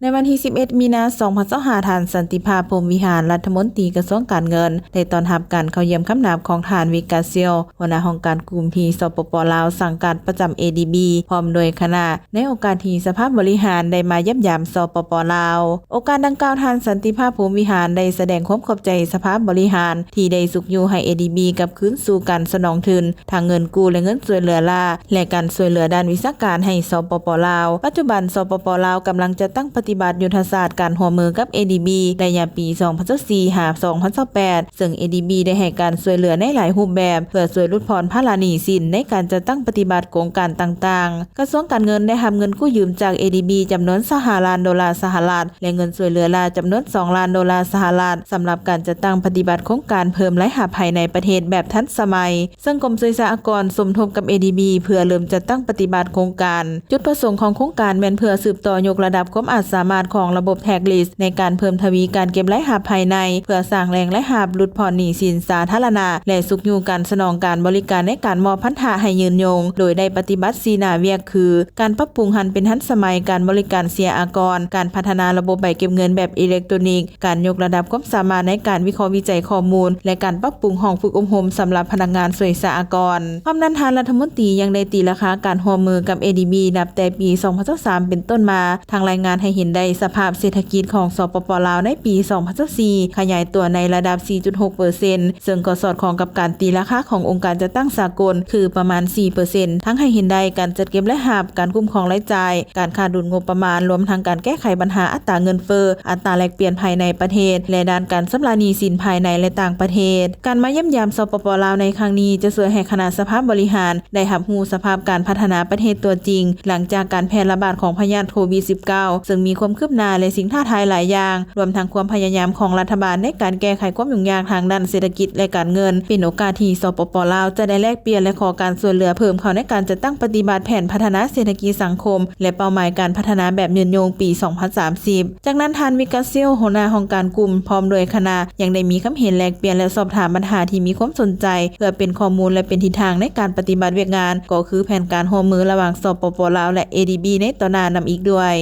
ໃນວັນທີສິບເອັດ ມີນາ ສອງພັນຊາວຫ້າ ທ່ານ ສັນຕິພາບ ພົມວິຫານ ລັດຖະມົນຕີກະຊວງການເງິນ ໄດ້ຕ້ອນຮັບການເຂົ້າຢ້ຽມຄຳນັບຂອງທ່ານ ວິກາເຊວ ຫົວໜ້າຫ້ອງການກຸ່ມທີ່ ສປປ ລາວ ສັງກັດປະຈຳ ເອດີບີ ພ້ອມດ້ວຍຄະນະ ໃນໂອກາດທີ່ສະພາບໍລິຫານໄດ້ມາຢ້ຽມຢາມ ສປປ ລາວ. ໂອກາດດັ່ງກ່າວ, ທ່ານ ສັນຕິພາບ ພົມວິຫານ ໄດ້ສະແດງຄວາມຂອບໃຈສະພາບໍລິຫານ ທີ່ໄດ້ຊຸກຍູ້ໃຫ້ ເອດີບີ ກັບຄືນສູ່ການສະໜອງທຶນ ທັງເງິນກູ້ ແລະ ເງິນຊ່ວຍເຫຼືອລ້າ ແລະ ການຊ່ວຍເຫຼືອດ້ານວິຊາການໃຫ້ ສປປ ລາວ. ປັດຈຸບັນ ສປປ ລາວ ກຳລັງຈັດຕັ້ງປະຕິບັດຍຸດທະສາດການຮ່ວມມືກັບ ເອດີບີ ໄລຍະປີ ສອງພັນຊາວສີ່ ຫາ ສອງພັນຊາວແປດ ເຊິ່ງ ເອດີບີ ໄດ້ໃຫ້ການຊ່ວຍເຫຼືອໃນຫຼາຍຮູບແບບ ເພື່ອຊ່ວຍຫຼຸດຜ່ອນພາລະໜີ້ສິນໃນການຈັດຕັ້ງປະຕິບັດໂຄງການຕ່າງໆ. ກະຊວງການເງິນໄດ້ຮັບເງິນກູ້ຢືມຈາກ ເອດີບີ ຈຳນວນ ຊາວຫ້າລ້ານໂດລາສະຫະລັດ ແລະ ເງິນຊ່ວຍເຫຼືອລ້າຈຳນວນ ສອງລ້ານໂດລາສະຫະລັດ ສຳລັບການຈັດຕັ້ງປະຕິບັດໂຄງການເພີ່ມລາຍຮັບພາຍໃນປະເທດແບບທັນສະໄໝ, ເຊິ່ງກົມສ່ວຍສາອາກອນສົມທົບກັບ ເອດີບີ ເພື່ອເລີ່ມຈັດຕັ້ງປະຕິບັດໂຄງການ. ຈຸດປະສົງຂອງໂຄງການແມ່ນເພື່ອສືບຕໍ່ຍົກລະດັບຄວາມອາດສາມາດຂອງລະບົບ Tax List ໃນການເພີ່ມທະວີການເກັບລາຍຮັບພາຍໃນ ເພື່ອສ້າງແຫຼ່ງລາຍຮັບ, ຫຼຸດຜ່ອນໜີ້ສິນສາທາລະນະ ແລະ ຊຸກຍູ້ການສະໜອງການບໍລິການໃນການມອບພັນທະໃຫ້ຍືນຍົງ, ໂດຍໄດ້ປະຕິບັດສີ່ໜ້າວຽກຄື ການປັບປຸງຫັນເປັນທັນສະໄໝການບໍລິການເສຍອາກອນ, ການພັດທະນາລະບົບໃບເກັບເງິນແບບອີເລັກໂຕຣນິກ, ການຍົກລະດັບຄວາມສາມາດໃນການວິເຄາະວິໄຈຂໍ້ມູນ ແລະ ການປັບປຸງຫ້ອງຝຶກອົບຮົມສຳລັບພະນັກງານສ່ວຍສາອາກອນ. ພ້ອມນັ້ນ, ທ່ານລັດຖະມົນຕີຍັງໄດ້ຕີລາຄາການຮ່ວມມືກັບ ເອດີບີ ນັບແຕ່ປີ ສອງພັນຊາວສາມ ເປັນຕົ້ນມາ, ທັງລາຍງານໃຫ້ເຫັນໄດ້ສະພາບເສດຖະກິດຂອງ ສປປ ລາວ ໃນປີ ສອງພັນຊາວສີ່ ຂະຫຍາຍຕົວໃນລະດັບ ສີ່ຈຸດຫົກເປີເຊັນ ເຊິ່ງກໍສອດຄ່ອງກັບການຕີລາຄາຂອງອົງການຈັດຕັ້ງສາກົນ ຄືປະມານ ສີ່ເປີເຊັນ, ທັງໃຫ້ເຫັນໄດ້ການຈັດເກັບລາຍຮັບ, ການຄຸ້ມຄອງລາຍຈ່າຍ, ການຂາດດຸນງົບປະມານ, ລວມທັງການແກ້ໄຂບັນຫາອັດຕາເງິນເຟີ້, ອັດຕາແລກປ່ຽນພາຍໃນປະເທດ ແລະ ດ້ານການຊຳລະໜີ້ສິນພາຍໃນ ແລະ ຕ່າງປະເທດ. ການມາຢ້ຽມຢາມ ສປປ ລາວ ໃນຄັ້ງນີ້ ຈະຊ່ວຍໃຫ້ຄະນະສະພາບໍລິຫານໄດ້ຮັບຮູ້ສະພາບການພັດທະນາປະເທດຕົວຈິງ ຫຼັງຈາກການແຜ່ລະບາດຂອງພະຍາດໂຄວິດ ສິບເກົ້າ ເຊິ່ງມີຄວາມຄືບໜ້າ ແລະ ສິ່ງທ້າທາຍຫຼາຍຢ່າງ, ລວມທັງຄວາມພະຍາຍາມຂອງລັດຖະບານໃນການແກ້ໄຂຄວາມຫຍຸ້ງຍາກທາງດ້ານເສດຖະກິດ ແລະ ການເງິນ, ເປັນໂອກາດທີ່ ສປປ ລາວ ຈະໄດ້ແລກປ່ຽນ ແລະ ຂໍການຊ່ວຍເຫຼືອເພີ່ມເຂົ້າໃນການຈັດຕັ້ງປະຕິບັດແຜນພັດທະນາເສດຖະກິດສັງຄົມ ແລະ ເປົ້າໝາຍການພັດທະນາແບບຍືນຍົງປີ ສອງພັນສາມສິບ. ຈາກນັ້ນ, ທ່ານ ວິກາເຊວ ຫົວໜ້າຫ້ອງການກຸ່ມ ພ້ອມດ້ວຍຄະນະ ຍັງໄດ້ມີຄຳເຫັນແລກປ່ຽນ ແລະ ສອບຖາມບັນຫາທີ່ມີຄວາມສົນໃຈ ເພື່ອເປັນຂໍ້ມູນ ແລະ ເປັນທິດທາງໃນການປະຕິບັດວຽກງານ, ກໍຄືແຜນການຮ່ວມມືລະຫວ່າງ ສປປ ລາວ ແລະ ເອດີບີ ໃນຕໍ່ໜ້ານຳອີກດ້ວຍ.